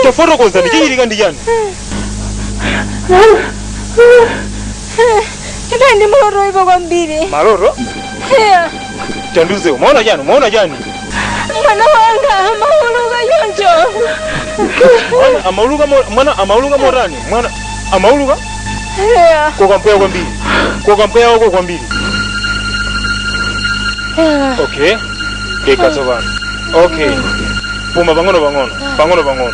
Tafotokozani, chachitika ndi chani? Tinali ndi maloto oipa kwambiri. Maloto? Yeah. Tandiuze, umaona chani? Umaona chani? Mwana wanga amauluka choncho. Mwana amauluka mwana amauluka motani? Mwana amauluka? Yeah. Koka mpweya kwambiri. Koka mpweya wako kwambiri. Yeah. Okay. Deka tsopano. Okay. Puma pang'ono pang'ono. Pang'ono pang'ono.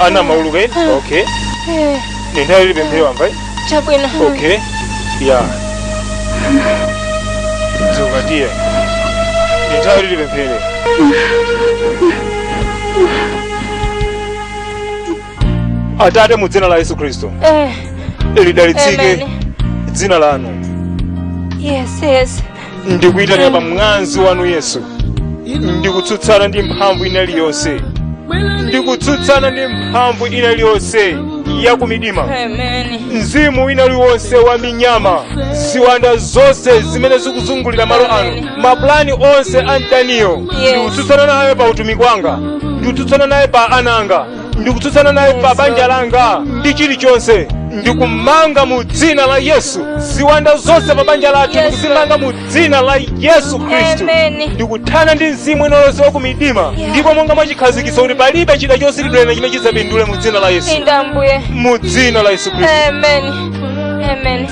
Ana amauluka eti? Okay. Eh, Ndi nthawi tipemphere wamva? Chabwino. Okay. Yeah. Dzuka tiye. Ndi nthawi tipemphere. Atate, mu dzina la Yesu Khristu, lidalitsike Amen. dzina lanu. Yes. Ndikuyitanira pa mwazi wanu Yesu. Ndikutsutsana ndi mphamvu ina iliyonse. Ndikutsutsana ndi mphamvu ina iliyonse ya kumidima. Amen. Mzimu wina uliwonse wa minyama, ziwanda zonse zimene zikuzungulira malo ano, mapulani onse a mdaniyo, ndikutsutsana naye pa utumiki wanga, ndikutsutsana naye pa ana anga, ndikutsutsana naye pa banja langa ndi chilichonse. Ndikumanga mu dzina la Yesu ziwanda zonse pa banja lathu. Ndikuzimanga mu dzina la Yesu Khristu. Amen. Ndikuthana ndi mzimu ina iliyonse wa kumidima, ndipo monga mwachikhazikitso kuti palibe chida chosilidwera chimene chidzapindule, mu dzina la Yesu. Inde Ambuye. Mu dzina la Yesu Khristu. Amen. Amen.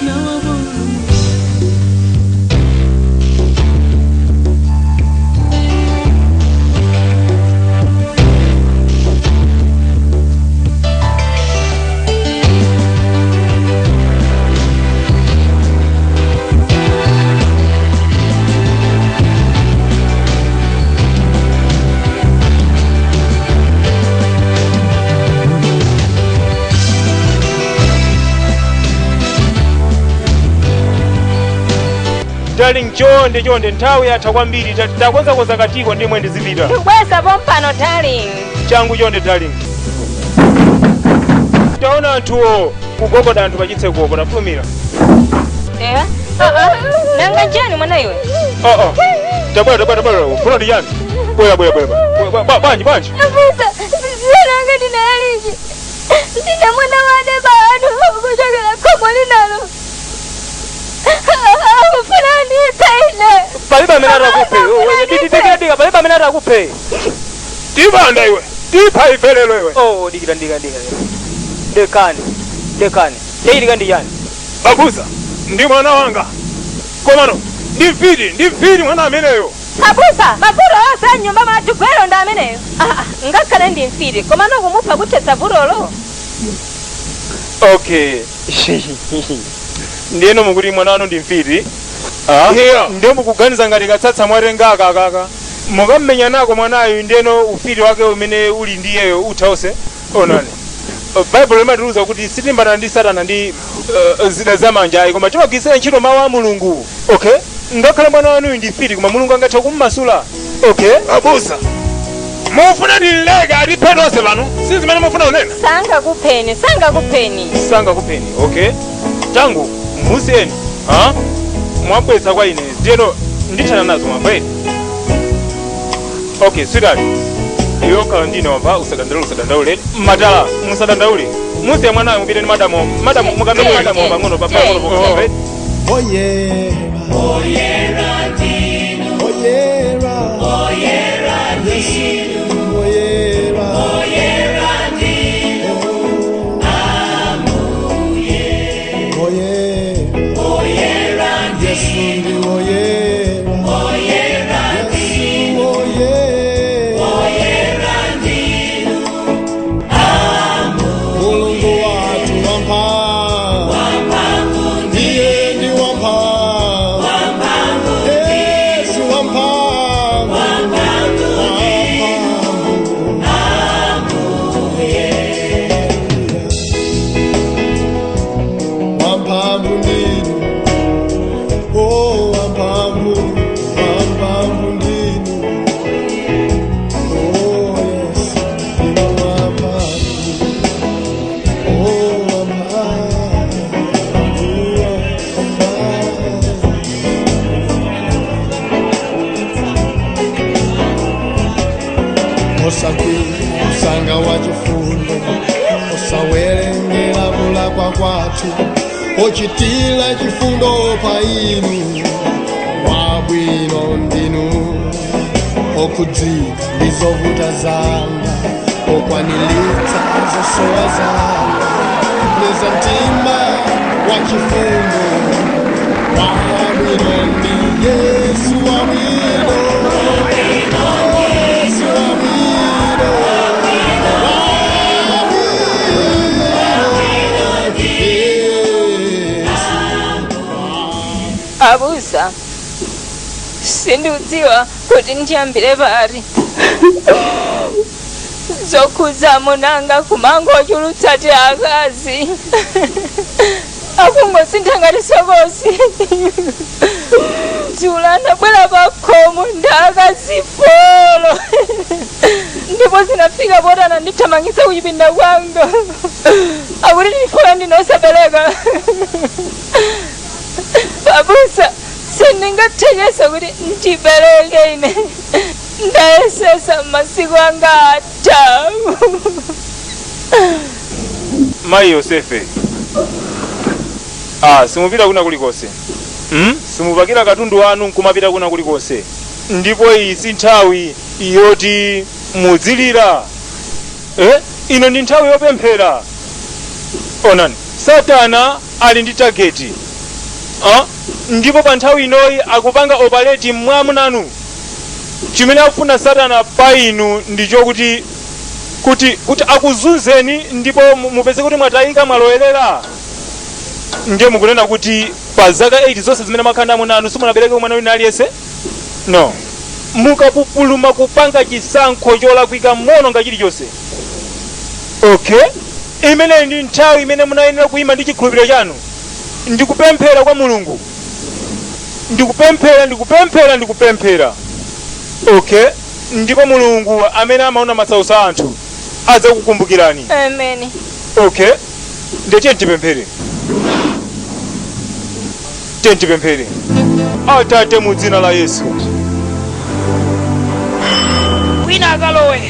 Darling, chonde chonde, nthawi yatha kwambiri. Takonzakonza katiko ndimwe ndizipita. Ndikubweza pompano, darling. Changu chonde, darling. Taona anthuwo kugogoda anthu pachitsekopo, tafulumira. Eh? Ah, ah. Nanga njani mwana iwe? Oh, oh. Tabwera, tabwera, tabwera. Ufuna ndi chani? Bwera, bwera, bwera. Bwanji, bwanji? Abusa, zinanga ndinaliji. Ndine mwana wa neba anu kuchokera khomo linalo. Akufuna ndiphe ine. Palibe amene atakuphe. Dikira, dikira, palibe amene atakuphe. Tibanda iwe, tipha ife lero iwe. Oh, dikira, dikira, dikira. Dekani, dekani. Chachitika ndi chani? Abusa, ndi mwana wanga, komano ndi mfiti, ndi mfiti mwana ameneyo. Abusa, mavuto onse a nyumba mwathu gwero ndi ameneyo. Ah, ah, ngakhale ndi mfiti, koma nokumupha kuthetsa vutolo? Okay, ndiyeno mukuti mwana wanu ndi mfiti? Ah? Yeah. Ndiye mukuganiza ngati katsatsa mwatenga akakaka mukammenya nako mwanayu, ndiyeno ufiti wake umene uli ndiyeyo utha onse? Onani, Baibulo limatiuza kuti sitimbana ndi Satana ndi zida zamanja ayi, koma timagwiritsira ntchito mawu a Mulungu, okay? Ngakhale mwana wanuyu ndi mfiti, koma Mulungu angathe kummasula, okay? Abusa, mufuna ndileke atiphe tonse pano? Si zimene mufuna kunena? Sangakupheni, sangakupheni. Sangakupheni, okay? Changu, musiyeni. Ha, mwabwetsa kwa ine, ndiyeno ndithana nazo, mwamva ine? Okay, sweetheart, iwe ukhala ndine, wamva? Usadandaule, usadandaule. Matala, musadandaule, musiye mwanayo, mupite ndi madamu. Madamu, mukamene madamu pang'ono pang'ono pang'ono. Oyera. Oyera ndinu. Oyera. Oyera ndinu. Oyera. Oyera ndinu. Ambuye. Oyera. Oyera ndinu. Yesu ndi oyera. Oyera ndinu. Oyera. Oyera ndinu. Ambuye. Mulungu wathu wamphamvu. Ndiye ndi wamphamvu. Yesu wamphamvu. Wamphamvu. Wamphamvu ndinu. Oh, wamphamvu. Wamphamvu ndinu. Oh, yes. Ndinu wamphamvu. Oh, wamphamvu. Wamphamvu. Osakwira. Usanga wachifundo osawerengera kulakwa kwathu ochitila chifundo pa inu wabwino ndinu okhudzika ndi zovuta zanga okwanilitsa zosowa zanga leza mtima wa chifundo wabwino ndi Yesu wabwino Yesu wabwino wabwino Yesu. Abusa, sindiudziwa kuti ndiyambire pari zokhuza munanga kumango ochulutsa ti akazi akungosintha ngati sokosi dzulo anabwera pakhomo ndi akazi folo ndipo zinafika poti anandithamangitsa kuchipinda kwanga akuti ndifola ndinosabereka. Abusa, sindingathekesa kuti ndibereke ine ndayesesa masiku anga atha. Mayi Yosefe, simupita kuna kulikonse, Simupakira katundu wanu nkumapita kuna kulikonse, ndipo iyi si nthawi yoti mudzilira, eh? Ino ndi nthawi yopemphera. Onani, Satana ali ndi target, Ndipo pa nthawi inoyi akupanga operate mwamunanu. Chimene akufuna Satana pa inu ndicho kuti kuti akuzunzeni ndipo mupeze kuti mwatayika, mwalowerera. Ndiye mukunena kuti pa zaka 8 zonse zimene mwakhala amunanu simunabereke mwana wina aliyense? No, mukapupuluma kupanga chisankho cholakwika mononga chilichonse. Okay, imeneyi ndi nthawi imene munayenera kuyima ndi chikhulupiriro chanu ndikupemphera kwa Mulungu, ndikupemphera, ndikupemphera, ndikupemphera. Okay, ndipo Mulungu amene amaona masautso a anthu adzakukumbukirani. Amen. Okay, ndiye tiye tipemphere, tiye tipemphere. Atate, mu dzina la Yesu. Wina akalowe.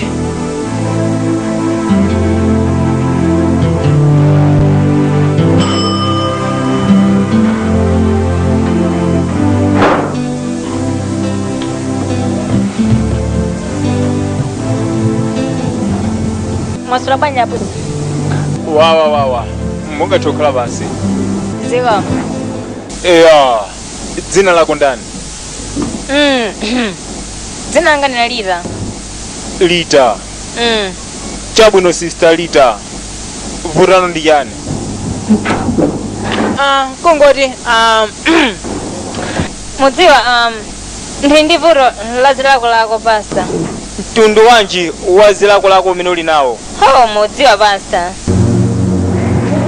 Mwasula bwanji, abusa? Wawa wawa, mungathe kukhala pansi. Zikomo. Eya, dzina lako ndani? Dzina langa ndine Lita. Lita? Mm. Chabwino, Sister Lita, vutano ndi chani? Ah, kungoti mudziwa ndili ndi vuto la zilakolako, Pastor. Mtundu wanji wa zilakolako umene uli nawo? Ho, mudziwa, Pastor,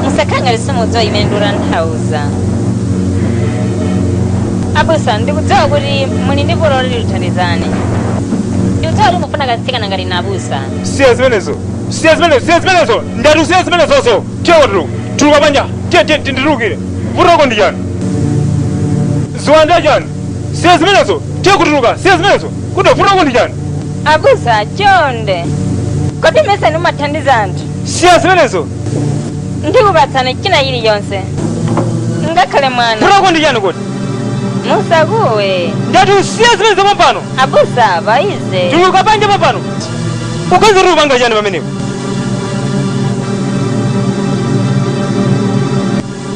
musakhale ngati simudziwa imene ndikutanthauza. Abusa, ndikudziwa kuti muli ndi vuto loti lithandizane. Ndikudziwa kuti mufuna katsikana ngati ine, abusa. Siya zimenezo, siya zimenezo, siya zimenezo! Ndati usiya zimenezozo. Tiye tuluka, tuluka panja. Tiye, tiye, tinditulukire. Vutoko ndi chani? Ziwanda chani? Siya zimenezo, tiye kutuluka. Siya zimenezo kuti vutoko ndi chani? Abusa, chonde, kodi mese ndimathandiza anthu? Siya zimenezo. Ndikupatsani china chilichonse, ngakhale mwana. Vutoko ndi chani kodi? Musakuwe. Ndati usiya zimenezo pompano. Abusa, paize. Tuluka panja pompano. Ukazi tupanga chani pamenepo?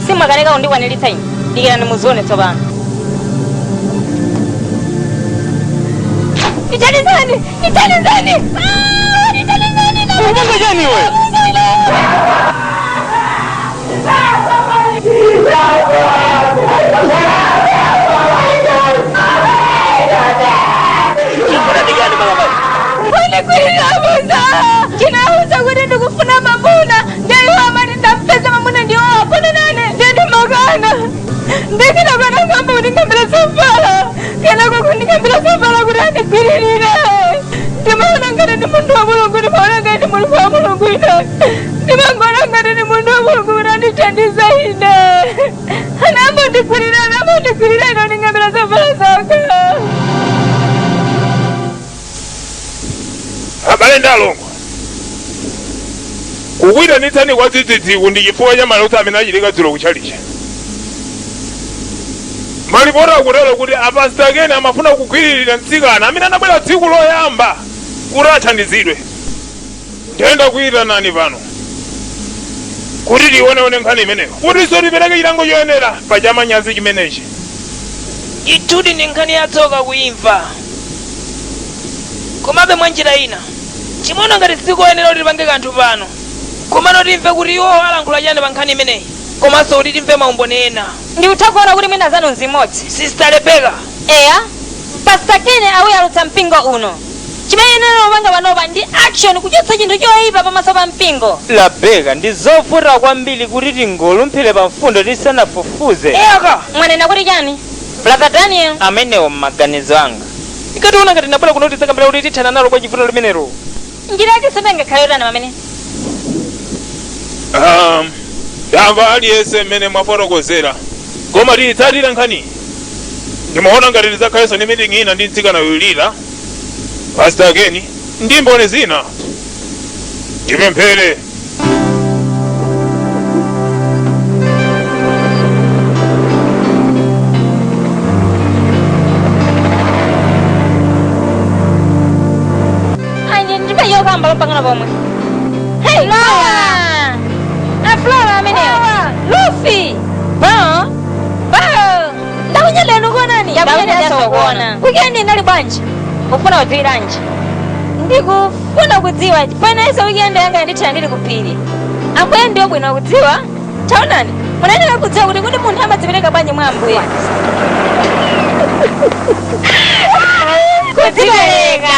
Simwakanika kundikwaniritsa ine. Dikirani muzione tsopano. Ndithandizani, ndithandizani! Ah, ndithandizani! Upanga chani iwe? Wandigwirira, abusa. Chinauza kuti ndikufuna mamuna, ndeiwo amati ndampeza mamuna ndiwo afuna nane, ndendimakana ndikidakana ngamba kundingambira zovala, kenako kundingambira zovala kuti andigwiririre. Ndimaona ngati ndi munthu wa Mulungu, ndimaona ngati ndi munthu wa Mulungu ine, ndimangona ngati ndi munthu wa Mulungu kuti andithandize ine. Anambondigwirira, anambondigwirira ine, ndingambira zovala zanga. Abale ndi alongo, Kukuyitanitsani kwa dzidzidziku ndi chifukwa cha malotsa amene achitika dzulo kutchalichi. Malipoti akutero kuti apasita Keni amafuna kugwiririra mtsikana amene anabwera tsiku loyamba kuti athandizidwe. Ndiye ndakuyitanani pano kuti tioneone nkhani imeneyo kutinso tipereke chilango choyenera pa chamanyazi chimenechi. Ndithudi ndi nkhani yatsoka kuimva. Komabe mwa njira ina, timaona ngati sikoyenera kuti tipange kanthu pano. Komano timve kuti iwowo alankhula chani pa nkhani imeneyi, komanso kuti timve maumboni ena. Ndikutha kuona kuti mwina zanu nzimodzi. Sister Rebecca. Eya, Pastor Ken awuyalutsa mpingo uno. Chimene tiyenera kupanga panopa ndi action kuchotsa chinthu choyipa pamaso pa mpingo. Rebecca, ndi zovuta kwambiri kuti tingolumphire pa mfundo tisanafufuze. Eyaka! Mwanena kuti chani? Brother Daniel. Amenewo mmaganizo anga. Ndinkaona ngati tinabwera kuno kuti tidzakambirane kuti tithana nalo bwanji vuto limenelo. Njira yake ingakhale yotani pamene? Ndamva aliyense mmene mwafotokozera koma tiyitsatira nkhaniyi. Ndimaona ngati tidzakhalenso ndi meeting ina ndi mtsikana uyu Lila, Pastor Ken ndi mboni zina. Tipemphere. Ayi, ndilibe chokamba pang'ono pomwe. Hey, Flora! A Flora ameneyo. Luffy! Bo! Bo! Ndakunyadira kuonani. Ndakunyadira kuona. Weekend inali bwanji? Ufuna kudziwiranji? Ndikufuna kudziwa chifukwa inenso weekend yanga yandithera ndili ku phiri. Ambuye ndiye bwino kudziwa. Taonani, munayenera kudziwa kuti kuti munthu amadzipereka bwanji mwa Ambuye. Kudzipereka.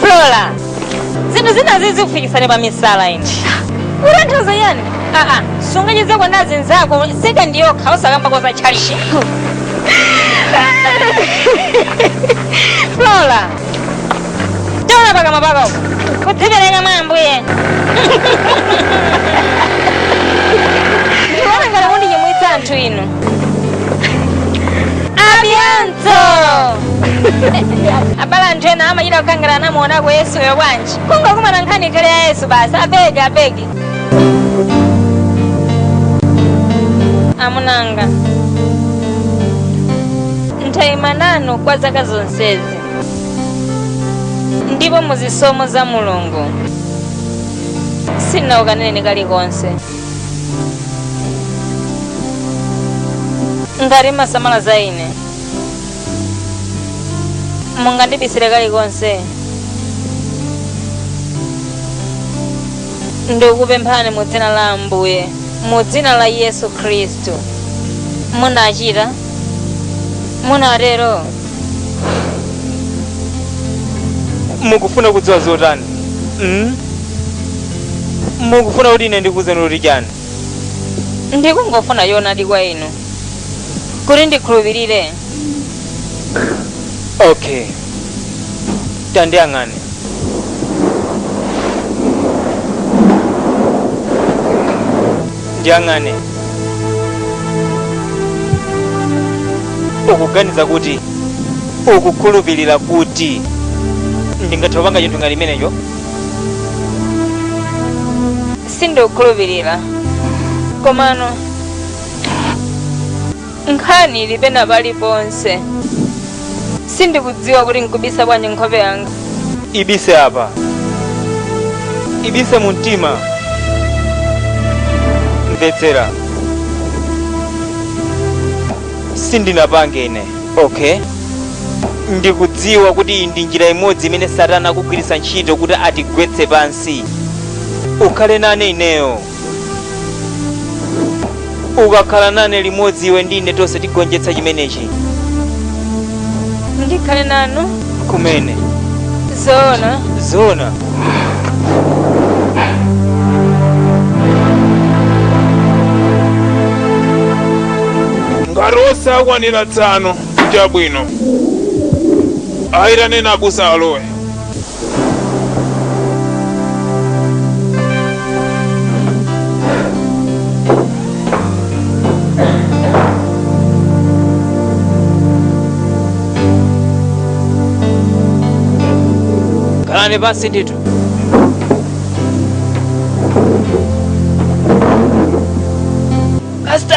Flora, zinthu zina zizikufikitsani pa misala ine. Utanthauza chiyani? Aa, sungacheze ndi azinzako second yokha osakambako za tchalitchi. Flora, taona pakamwa pako. Kudzipereka mwa Ambuye. Ndikuona ngati mundichimwitsa anthu inu. Abianzo! Abale anthu ena amachita kukangana anamuonako Yesuyo bwanji. Kungokumana nkhani ikhale ya Yesu basi, abegi abegi. Amunanga. Ntayima nanu kwa zaka zonsezi. Ndipo muzisomo za Mulungu. Sindinakukanireni kalikonse. Ngati mumasamala za ine, mungandibisire kalikonse? Ndikukupemphani mu dzina la Ambuye, mu dzina la Yesu Khristu. Munachita? Munatero? Mukufuna kudziwa zotani? Mm? Mukufuna kuti ine ndikuwuzeni kuti chani? Ndikungofuna choonadi kwa inu, kuti ndikhulupirire. Okay. Tandiyang'ane. Ndiyang'ane. Ukuganiza kuti ukukhulupirira kuti ndingathe kupanga chinthu ngati chimenecho? Sindikukhulupirira. Komano nkhani ili pena paliponse. Sindikudziwa kuti nkubisa bwanji nkhope yanga. Ibise apa. Ibise mu mtima. Mvetsera. Sindinapange ine. Okay. Ndikudziwa kuti iyi ndi njira imodzi imene Satana akugwiritsa ntchito kuti atigwetse pansi. Ukhale nane ineyo. Ukakhala nane limodzi iwe ndi ine tonse tigonjetsa chimenechi. Ndikhale nanu? Kumene. Zoona? Zoona. Ngati onse akwanira tsano, chabwino. Ayitaneni abusa alowe. Khalani pansi ndithu.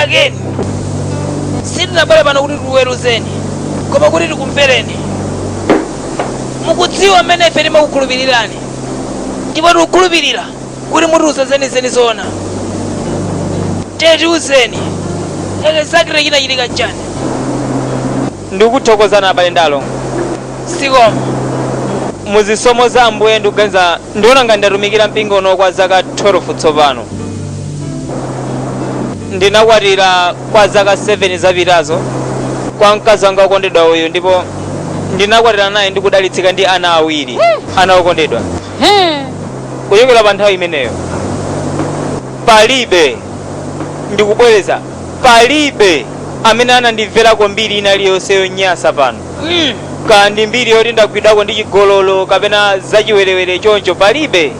Pastor Ken, sitinabwere pano kuti tikuweruzeni, koma kuti tikumvereni. Mukudziwa mmene ife timakukhulupirirani, ndipo tikukhulupirira kuti mutiuza zenizeni zoona. Tatiuzeni exactly chinachitika nchani. Ndikuthokozani, abale ndi alongo. Zikomo. Muzisomo za Ambuye, ndikuganiza ndiona ngati ndatumikira mpingo uno kwa zaka 12 tsopano. Ndinakwatira kwa zaka 7 zapitazo kwa mkazi wanga wokondedwa uyu, ndipo ndinakwatira naye ndikudalitsika ndi ana awiri, ana okondedwa. Kuchokera pa nthawi imeneyo, palibe, ndikubwereza, palibe amene anandimverako mbiri ina iliyonse yonyasa pano, kandi mbiri yoti ndagwidwako ndi chigololo kapena zachiwerewere choncho, palibe.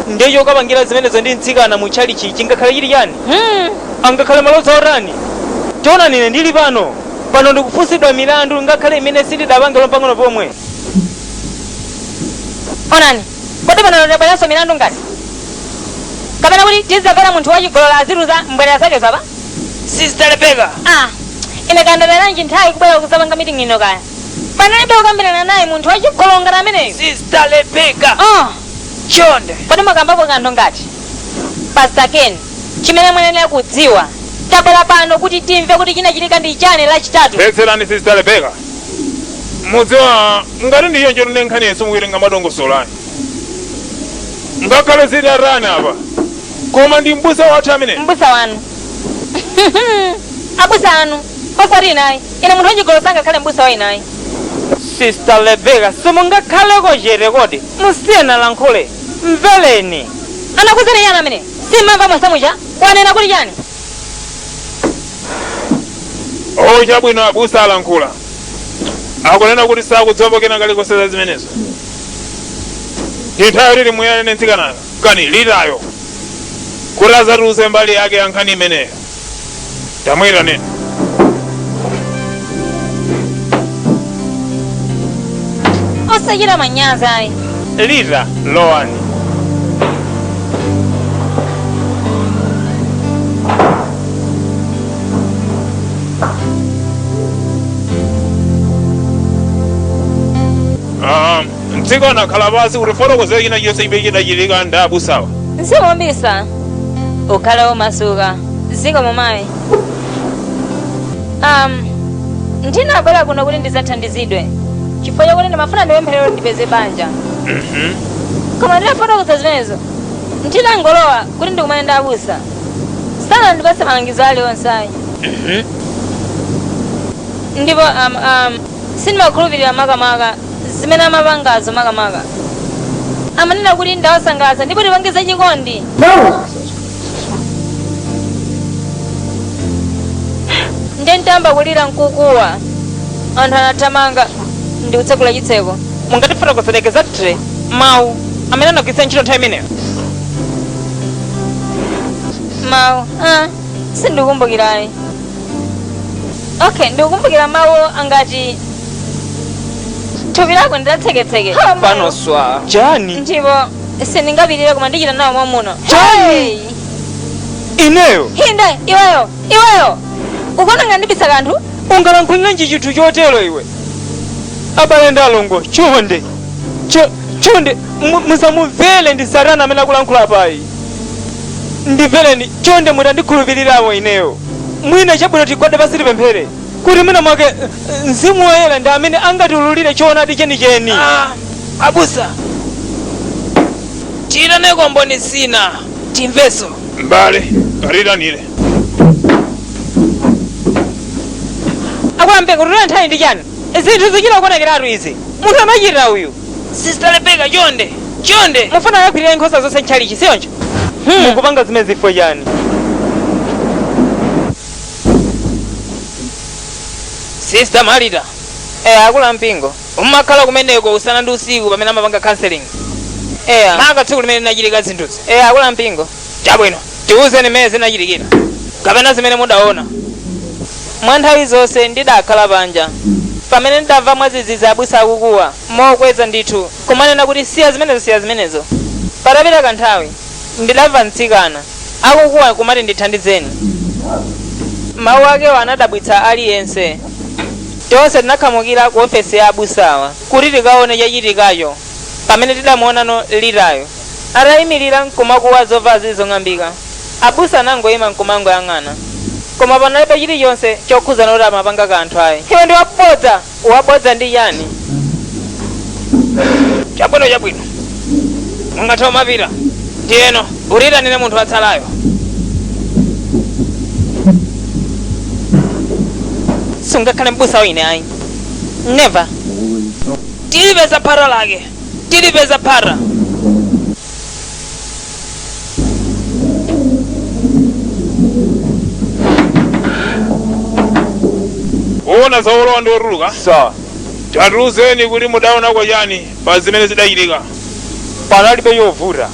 Ndiye chokapangira zimenezo ndi mtsikana mu tchalichi chingakhale chili chani? Angakhale malodza otani? Tiona, ine ndili pano pano ndikufunsidwa milandu ngakhale imene sindidapangelo pang'ono pomwe. Onani, kodi pano tabweranso milandu ngati kapena kuti tizamvera munthu wachigololo aziluza mbwerera zake zapa? Sister Rebecca. Ah, ine kandadalanji nthawi kubwera kuzapanga meeting ino? Kaya panalibe kukambirana naye munthu wachigololo ngati ameneyo. Sister Rebecca, oh. Chonde. Kodi mwakambapo kanthu ngati Pastor Ken? Chimene mwenenera kudziwa, tabwera pano kuti timve kuti chinachitika ndi chani Lachitatu. Mvetserani, Sister Rebecca, mudziwa ngati ndiyo nchotune nkhani yesu mukuitenga madongosolani, ngakhale zili atani apa, koma ndi mbusa wathu amene Mbusa wanu? Abusa anu, osati inayi. Ine munthu wachigololo sangakhale mbusa wa inayi. Sister Rebecca, simungakhaleko chete kodi? Musiyena lankhule, mvereni. Anakuzani chani amene simamva mwasamucha? Wanena kuti chani? O, chabwino, abusa alankhula, akunena kuti sakudziwapo kena kalikonse za zimenezo. Ndi nthawi lili muyalene mtsikanayo kani litayo kuti azatiuze mbali yake ya nkhani imeneyo. Tamwitaneni. Osachita manyazi ayi. Lita, lowani. Ah, mtsikana, khala pasi kuti fotokozere china chilichonse chimene chidachitika ndi abusawa. Zikomo mbisa, ukhale womasuka. Zikomo mayi. Ndinabwera kuno kuti ndidzathandizidwe chifukwa chakuti ndimafuna ndipempherero ndipeze banja, koma ndinafotokoza zimenezo ndinangolowa kuti ndikumane ndi abusa, sanandipatse malangizo aliwonse ayi. Ndipo sindimakhulupirira makamaka zimene amapangazo. Makamaka amanena kuti ndawasangalatsa ndipo tipange zachikondi. Ndiye ntamba kulira nkukuwa, anthu anathamanga ndikutsekula chitseko. Mungatifotokozere exactly mawu amene anagwiritsa ntchito nthawi imeneyo? Mawu? Ah, sindikukumbukirayi. Okay, ndikukumbukira mawu angati thupi lako ndilatseketseke. Pano swa chani? Ndipo sindingapirire koma ndichita nawo mwamuno. Chani? Hey! Ineyo? Hinde, iweyo, iweyo ukuona ngati ndibisa kanthu? Ungalankhulira chinthu chotero iwe? Abale ndi alongo, chonde, chonde, musamumvere, ndi Satana amene akulankhula payi. Ndimvereni chonde, mutandikhulupiriramo ineyo. Mwina chabwino tigwade pasi, tipemphere kuti mwina mwake Mzimu Woyera ndi amene angatiululire choonadi chenicheni. Ah, abusa, tiyitaneko mboni zina timveso. Mbale, katitanire. Akwambe kutula nthawi ndi chani? Zinthu zichita kuonekeratu izi, munthu amachitira uyu. Sister Rebecca, chonde, chonde. Mufuna akaphirire nkhosa zonse ntchalichi, siyoncho? Mukupanga zimene zifo chani? Sister Marita. Eya, akulu mpingo. Umakhala kumeneko usana ndi usiku pamene amapanga counseling? Eya. Maka tsiku limene linachitika zinthuzi? Eya, akulu mpingo. Chabwino, tiwuzeni mmene zinachitikira kapena zimene mudaona. Mwa nthawi zonse ndidakhala panja pamene ndidamva mwadzidzidzi abusa akukuwa mokweza ndithu kumanena kuti, "Siya zimenezo, siya zimenezo." Patapita kanthawi ndidamva mtsikana akukuwa kumati, "Ndithandizeni." Mawu akewo anadabwitsa aliyense. Tonse tinakhamukira ku ofesi ya abusawa kuti tikaone chachitikacho. Pamene tidamuonano Litayo atayimirira nkumakuwa zovala zizong'ambika, abusa anangoyima nkumangoyang'ana, koma panalibe chilichonse chokhuzana kuti amapanga kanthu ayi. Iwe ndi wabodza! Wabodza ndi chani? Chabwino, chabwino, mungathe kumapita. Ndiyeno utiyitanire munthu watsalayo. Sungakhale mbusa wine ayi, never. Tilipeza phata lake, tilipeza phata. Uona za olowa ndi otuluka. Sa. Tatiuzeni kuti mudaonako chani pa zimene zidachitika. Panalibe yovuta,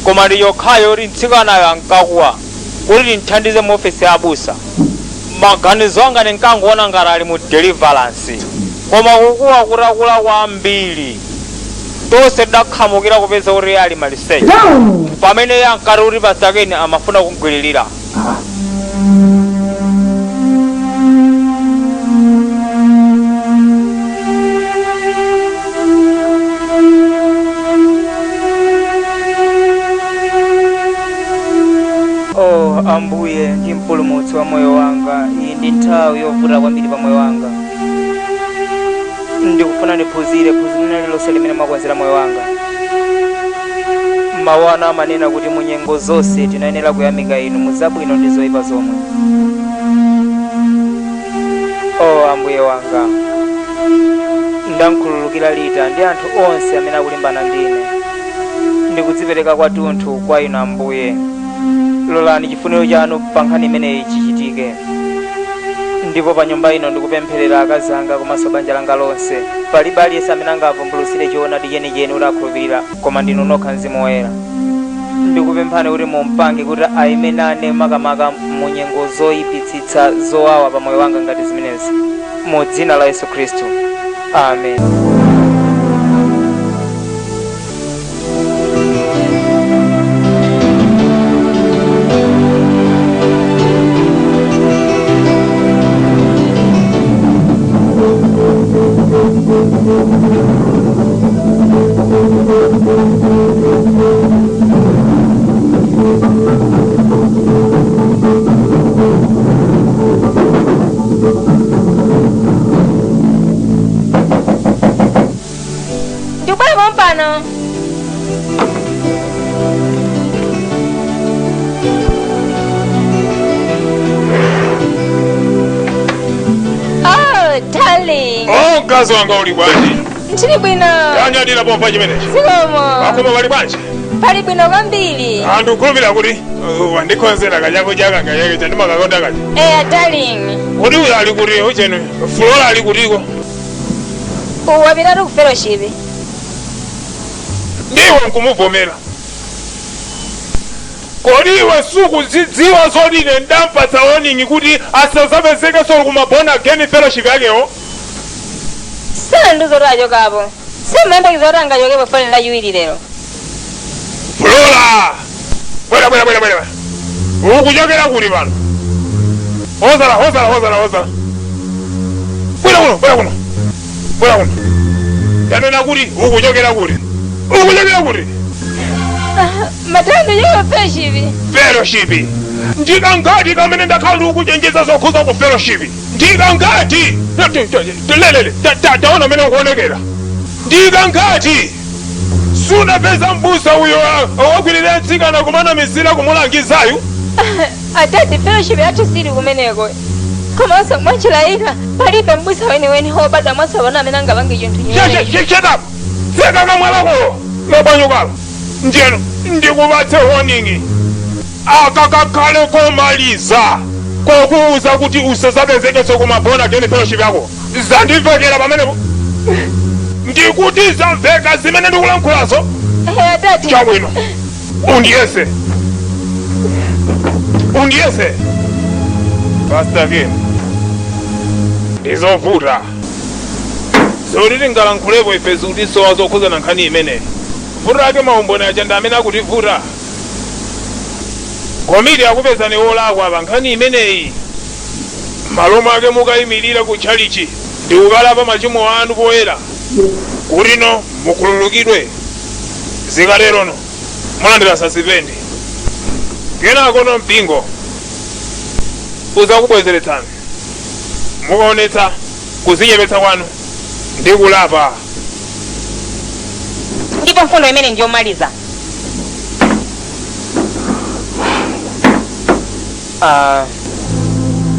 koma ndi yokhayo kuti mtsikanayo ankakuwa kuti tinthandize mu ofesi ya abusa. Maganizo anga ndinkangoona ngati ali mu deliverance, koma kukuwa kutakula kwambiri, tonse tidakhamukira kupeza kuti ali maliseche, pamene iye ankati kuti Pastor Ken amafuna kumgwiririra. Oh Ambuye ndi mpulumutsi wa moyo wanga, iyi ndi nthawi yovuta kwambiri pa moyo wanga. Ndikufuna ndiphunzire phunziro lina lililonse limene mwakonzera moyo wanga. Mawu anu amanena kuti mu nyengo zonse tinayenera kuyamika inu mu zabwino ndi zoyipa zomwe. Oh Ambuye wanga, ndamkhululukira Lita ndi anthu onse amene akulimbana ndine. Ndikudzipereka kwathunthu kwa inu Ambuye. Lolani chifuniro chanu pa nkhani imeneyi chichitike. Ndipo pa nyumba ino ndikupempherera akazi anga komanso banja langa lonse. Palibe aliyense amene angavumbulutsire choonadi chenicheni kuti akhulupirira, koma ndinu nokha Mzimu Woyera. Ndikupemphani kuti mumpange kuti aime nane makamaka mu nyengo zoyipitsitsa zowawa pa moyo wanga ngati zimenezi. Mu dzina la Yesu Khristu. Amen. Ndikubwera pompano. Oh, darling. Oh, mkazi wanga, uli bwanji? Ndili bwino. Tanyadira pompa chimenechi. Zikomo. Akoma pali bwanji? Pali bwino kwambiri. Anthu khulupirira kuti wandikonzera kachakudya kanga chake chandimakakonda kacha. Eya, darling. Kuti uyo ali kuti ucheni Flora ali kutiko? Wapitatu ku fellowship. Ndiwe nkumuvomera. Kodi iwe sukuzidziwa zoti ine ndampatsa warning kuti asazapezekenso kuma born again fellowship yakewo? Sanandiuze kuti achokapo. Simayembekeza kuti angachokepo foni lachiwiri lero. Flora, bwera, bwera, bwera, bwera. Ukuchokera kuti pano? Hozala, hozala, hozala, hozala. Bwera kuno, bwera kuno, bwera kuno. Yanena kuti ukuchokera kuti? Ukuchokera kuti? Matando choka fellowship. Fellowship? Ndikangati kamene ndakhala ndikukuchenjeza zokhuza ku fellowship? Ndikangati? Lelele, taona mene ukuonekera. Ndikangati? Sunapeza mbusa uyo wagwirira mtsikana kumana mizira kumulangizayu? Adadi, fellowship yathu sili kumeneko. Komanso mwanjira ina palibe mbusa weniweni wobadwa mwatsopano amene angapange chinthu chimenechi. Shut up! Tseka kamwa lako lobanyukalo. Ndiyeno ndikupatse warning akakakhale komaliza kokuuza kuti usazapezekenso kuma born again fellowship yako. Zandimvekera pamenepo? Ndikuti zamveka zimene ndikulankhulazo? Eya, adadi. Chabwino, undiyese, undiyese. Pastor Ken, ndizovuta zoti tingalankhulepo ife zikutisowa zokhuzana nkhani imeneyi. Vuto lake maumboni aja ndi amene akutivuta. Komiti akupezani wolakwa pa nkhani imeneyi. Malo mwake mukayimirira ku tchalichi ndi kukalapa machimo anu poyera kuti no mukhululukidwe. Zikaterono mulandira suspend, kenako no mpingo uzakubwezeretsani mukaonetsa kuzichepetsa kwanu ndi kulapa. Ndipo mfundo imene ndiyomaliza. Ah,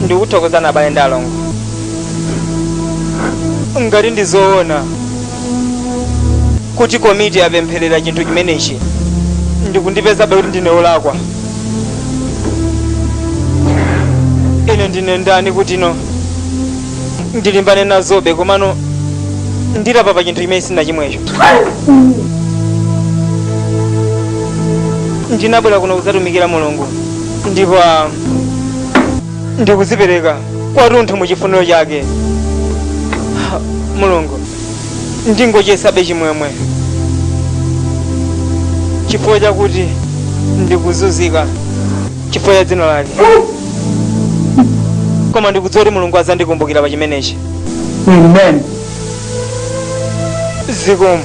ndikuthokozani abale ndi alongo. Ngati ndi zoona kuti komiti yapempherera chinthu chimenechi ndikundipezabe kuti ndine wolakwa, ine ndine ndani kuti no ndilimbane nazobe? Komano ndilapa pa chinthu chimene sindinachimwecho. Ndinabwera kuno kudzatumikira Mulungu ndipo ndikudzipereka kwathunthu mu chifuniro chake. Mulungu, ndingochesabe chimwemwe chifukwa chakuti ndikuzunzika chifukwa cha dzina lake, koma ndikudziwa kuti Mulungu adzandikumbukira pa chimenechi. Amen. Zikomo.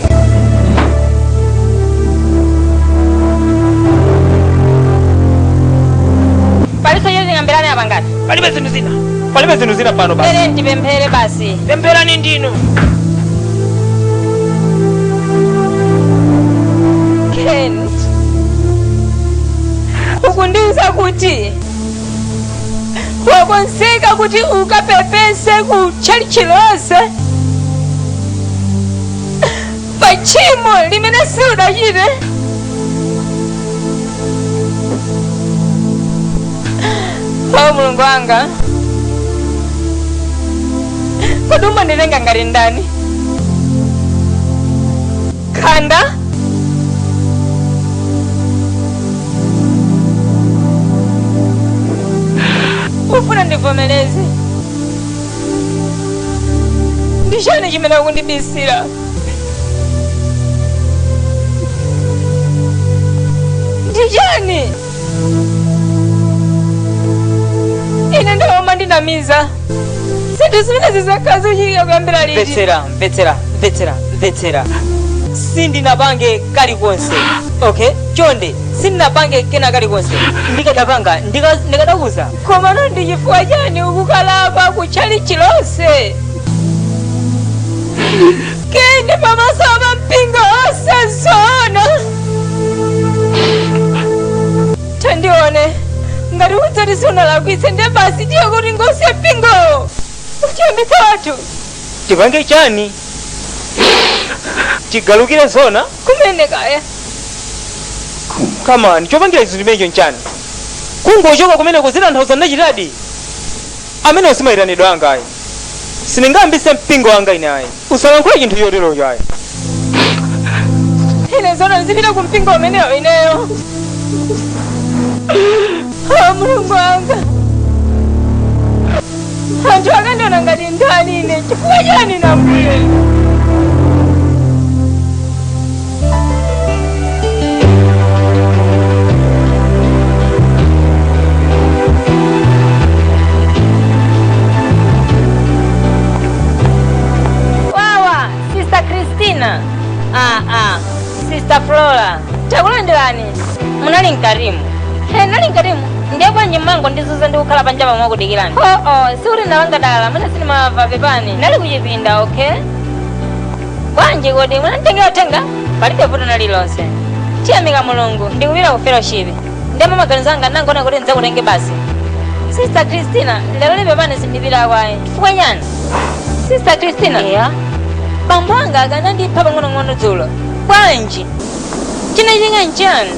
Palinso choti tikambirane apa ngati? Palibe zinthu zina. Palibe zinthu zina pano basi. Tere tipemphere basi. Pempherani ndinu. Ken, ukundiuza kuti wakonzeka kuti ukapepese ku tchalitchi lonse pa tchimo limene siudachite? O Mulungu wanga, kodi umanditenga ngati ndani? Khanda? Ufuna ndivomereze? Ndi chani chimene ukundibisira? Ndi chani? Ine ndiwe umandinamiza. Zinthu zimenezi zakhala zikuchitika kuyambira liti? Mvetsera, mvetsera, mvetsera, mvetsera. Sindinapange kalikonse, okay? Chonde, sindinapange kena kalikonse. Ndikadapanga ndikadakuuza. Komano ndi chifukwa chani ukukalapa ku tchalitchi lonse, Ken, pamaso pa mpingo onse? Zoona? Tandione, ngati udzati sunalakwitse, ndiye basi tiye kuti ngosiye mpingowo uchiyambitsa wathu. Tipange chani? Tigalukire zona? Kumene kaya. Come on, chopangira izi ndimenecho nchani? Kungochoka kumeneko zitanthauza ndachitadi? Amene simayitanidwe anga ayi. Sindingayambise mpingo wanga ine ayi. Usalankhule chinthu choterocho ayi. Ine zona ndizipita ku mpingo umenewo ineyo? O Mulungu wanga, anthu akandiona ngati ndani ine? Chifukwa chani nambuye? Wawa, Sister Christina. Ah ah, Sister Flora. Takulandirani. Munali mkatimu? He, nali mkatimu. Ndiye bwanji mmangondizuza ndi kukhala panja pamwe kudikirani? Oh oh, sikuti ndalanga dala, mwina sindimamva, pepani. Nali kuchipinda, okay? Bwanji kodi munanditengera uthenga? Palibe vuto lililonse. Tiyamika Mulungu, ndikupita ku fellowship. Ndiye maganizo anga ndangona kuti ndidzakutenge basi. Sister Christina, lero pepani sindipita kwayi. Chifukwa chani? Sister Christina. Yeah. Bambo anga akanandipha pang'onong'ono dzulo. Bwanji? Chinachitika nchani?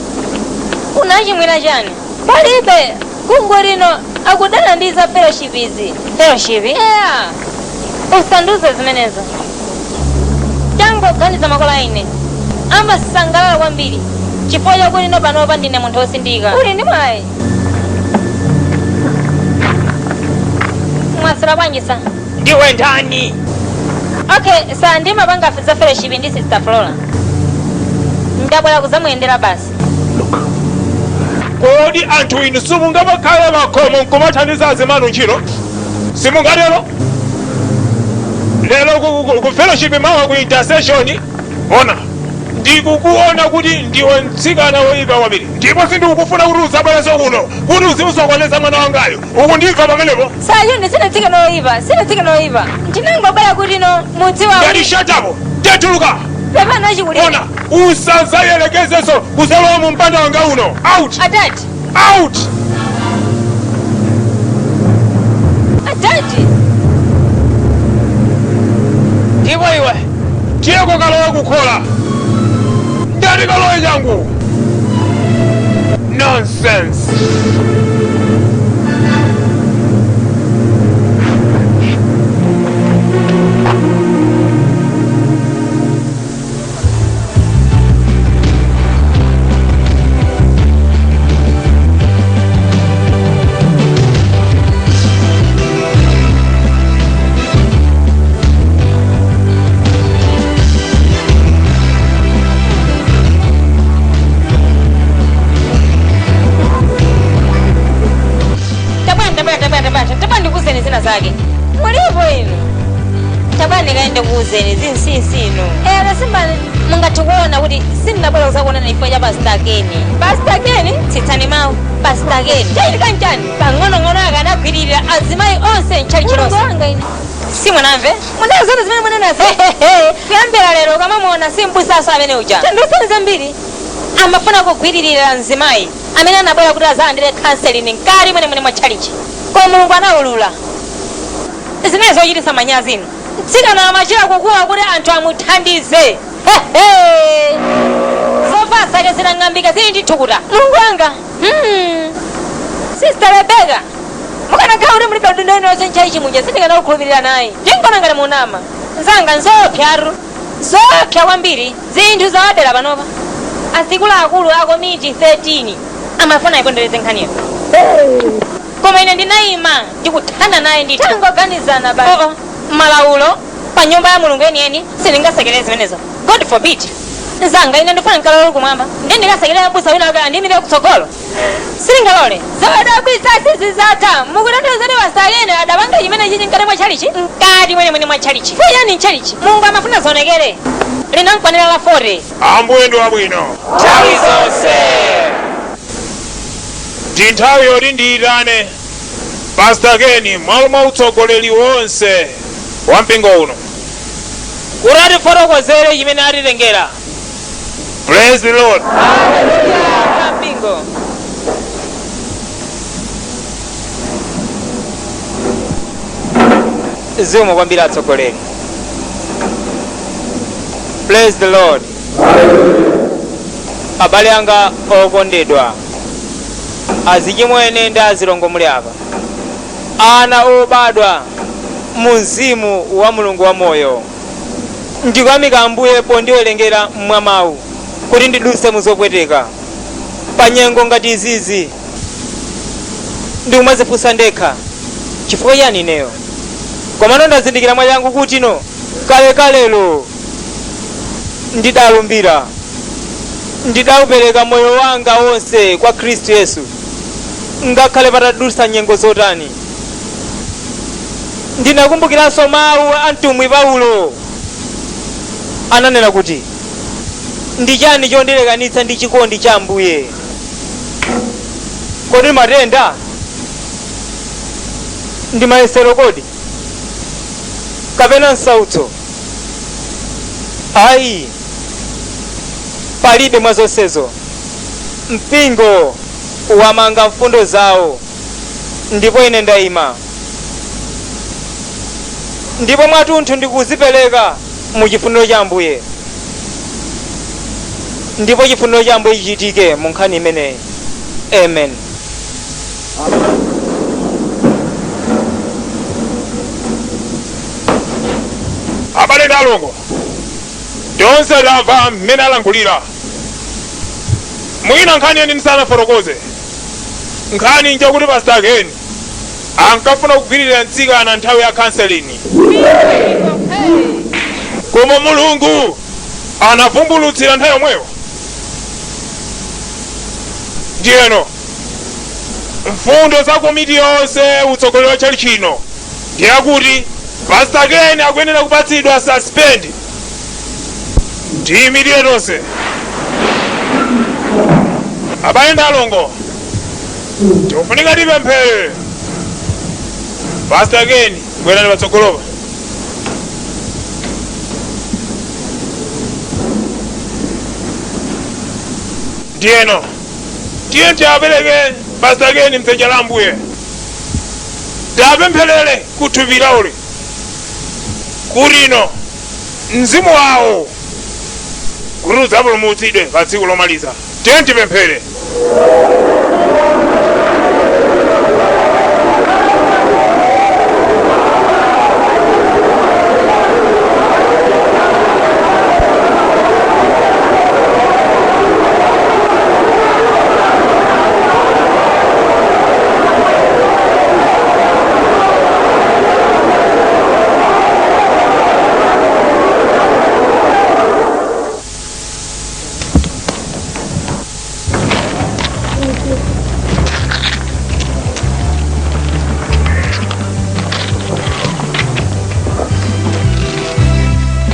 Unachimwira chani? Palibe. Kungoti no akudana ndi za fellowship izi. Fellowship? Yeah. Usandiuze zimenezo. Tangoganiza, makolo aine amasangalala kwambiri chifukwa chakuti no panopa ndine munthu wosindika. Uli ndi mwayi. Mwaswera bwanji sa? Ndiwe ndani? Okay, sa, ndimapanga za fellowship ndi Sister Flora. Ndabwera kuzamuyendera basi. Kodi anthu inu simungapakhale pakhomo nkumathandiza azimanu ntchito? Simungatero? Lero ku fellowship, mawa ku intercession. Ona, ndikukuona kuti ndiwe mtsikana woyipa kwambiri, ndipo sindikukufuna kuti uzabwerenso kuno kuti uzimusokoneza mwana wangayo. Ukundimva pamenepo? Sayuni, sine mtsikana woyipa, sine mtsikana woyipa. Ndinangobwera kuti no mudziwa. Ngati shatapo tetuluka. Pepani achikulire. Ona, usazayelekezenso kuzalowa mu mpanda wanga uno. Out! Atati. Out! Atati. Ndipo iwe. Tiyeko, kalowe kukhola. Ndati kalowe changu. Nonsense! Tabwana, tabwana, tabwana, tabwana, tabwana, ndikuuzeni zina zake. Mulipo inu? Tabwana, ndikaende kuuzeni zinsinsi inu. Adasimba, mungathe kuona kuti sindinabwera kuzakuonana chifukwa cha Pastor Keni. Pastor Keni? Tsitsani mawu. Pastor Keni chachitika nchani? Pang'onong'ono akanagwiririra azimayi onse mtchalitchi lonse. Simunamve? Munazona zimene munenazo. Kuyambira lero ukamamuona simbusaso amene uja. Tandusani zambiri. Amafuna kugwiririra mzimayi amene anabwera kuti azalandire counseling mkati mwenemwene mwa tchalitchi, koma Mulungu anawulula zimene zochititsa manyazi inu. Mtsikana amachira kukuwa kuti anthu amuthandize. Hehe! Zovala zake zinang'ambika, zili ndi thukuta. Mulungu wanga! Sister Rebecca, mukanakhala kuti mulibe udindo inonse ntchalitchi muja, sindikanakukhulupirira nayi. Ndingona ngati munama. Nzanga, nzoopsatu, zoopsa kwambiri. Zinthu zawadera panopa. Azikuluakulu a komiti 13 amafuna ipondereze nkhaniyo, koma ine ndinayima ndikuthana naye ndithu. Tangoganizana basi. Oo, malaulo pa nyumba ya Mulungu yeniyeni, sindingasekerere zimenezo, God forbid. Nzanga, ine ndifuna nkalolo kumwamba, ndi ndikasekerera abusa wina wake andiyimire kutsogolo? Sindingalole. Zodabwitsa sizizatha. Mukutanthauza Pastor Keni adapanga chimene chichi mkati mwa tchalichi, mkati mwenemwene mwa tchalichi? Fuyani mtchalichi, Mulungu amafuna zionekere. Linamkwanira la 40. Ambuye ndi wabwino nthawi zonse. Ndi nthawi yoti ndiyitane Pastor Keni mwalo mwa utsogoleri wonse wa mpingo uno kuti atifotokozere chimene atitengera. Praise the Lord! Mpingo. Zikomo kwambiri atsogoleri. Praise the Lord! Abale anga okondedwa, azichimwene ndi azilongo muli apa, ana obadwa mu mzimu wa Mulungu wa moyo, ndikuyamika Ambuye pondiwerengera mwamawu kuti ndidutse muzopweteka pa nyengo ngati izizi. Ndikumazifunsa ndekha, chifukwa chani ineyo? Komano ndazindikira mwachangu kuti no kalekalelo ndidalumbira, ndidaupereka moyo wanga wonse kwa Khristu Yesu, ngakhale patadutsa nyengo zotani. Ndinakumbukiranso mawu a mtumwi Paulo, ananena kuti, "Ndi chani chondilekanitsa ndi chikondi cha Ambuye? Kodi matenda, ndi mayesero kodi, kapena msautso? Ayi, palibe mwa zonsezo." Mpingo wamanga mfundo zawo, ndipo ine ndayima, ndipo mwatunthu ndikuzipereka mu chifuniro cha Ambuye, ndipo chifuniro cha Ambuye chichitike mu nkhani imeneyi. Amen. Abale ndi alongo, tonse tamva mmene alankhulira. Mwina nkhani yeni ndisanafotokoze, nkhani njakuti Pastor Keni ankafuna kugwirira mtsikana nthawi ya counseling, koma Mulungu anavumbulutsira nthawi yomweyo. Ndiyeno Mfundo za komiti yonse utsogoleri wa tchalitchi chino ndiyakuti Pastor Ken akuyenera kupatsidwa suspend. Tiyimirire tonse. Abale ndi alongo, tikufunika tipemphere. Pastor Ken, bwerani patsogolopa. Ndiyeno tiye tiapereke Pastor Ken mdzanja la Ambuye, tiapempherere kuthupi lawoli kuti ino mzimu wawo kuti udzapulumutsidwe pa tsiku lomaliza. Tiye tipemphere.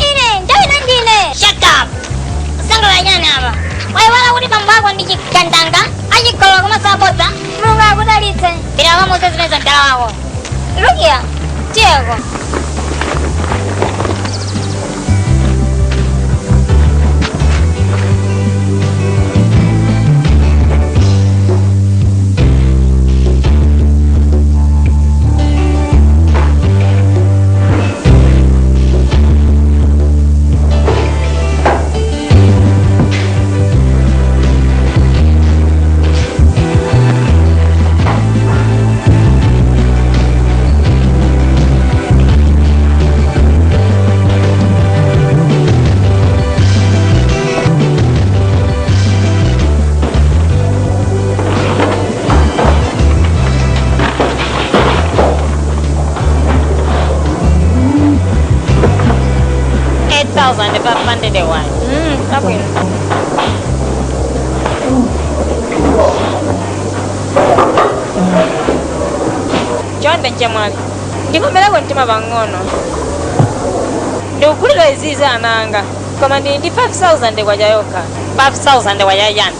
Ine ndawina ndine. Shut up. Sangala nyana apa. Waiwala kuti bambo ako ndi chigandanga achigololo komanso abodza. Mulungu akudalitse. Pita ukamuuze zimenezo mdala wako. Lukia, tiyeko. Abwino. Chonde nchemwali, ndikomereko mtima pang'ono. Ndikugulira izizi ana anga, koma ndili ndi 5000 kwacha yokha. 5000 kwacha chani?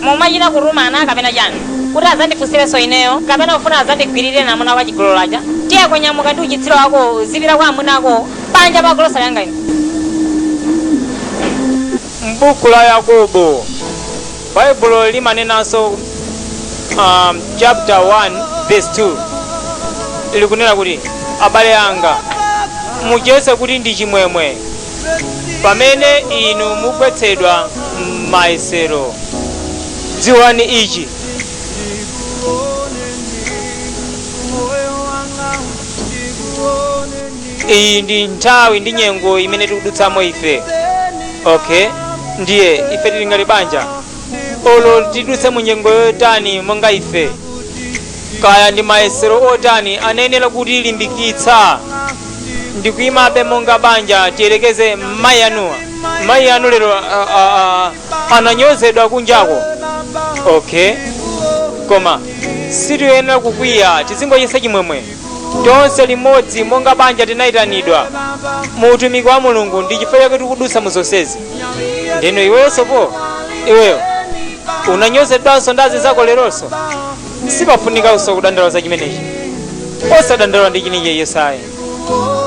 Mumachita kutuma ana kapena chani? Kuti azandifunsirenso ineyo kapena ufuna azandigwirire namuna wa chigololo aja? Tiye kunyamuka ndi uchitsiro wako uzipita kwa amuna ako panja pa golosale yanga ino. M'buku la Yakobo, Baibulo limanenanso chapter 1 verse 2 likunena kuti, abale anga, muchiyese kuti ndi chimwemwe pamene inu mugwetsedwa m'mayesero. Dziwani ichi, iyi ndi nthawi ndi nyengo imene tikudutsamo ife. Okay, ndiye ife tili ngati banja, olo tidutse mu nyengo yotani monga ife, kaya ndi mayesero otani, anayenera kutilimbikitsa ndikuyimabe monga banja. Tiyelekeze mayi anuwa, mayi anu lero ananyozedwa kunjako. Okay, koma sitiyenera kukwiya, tizingochesa chimwemwe tonse limodzi monga banja. Tinayitanidwa mu utumiki wa Mulungu, ndi chifukwa chake tikudutsa mu zonsezi. Ndino iwenso po iweyo unanyozedwanso ndi azinzako leronso, sipafunikanso kudandaula za chimenechi. Osadandaula ndi chinechi yesayi,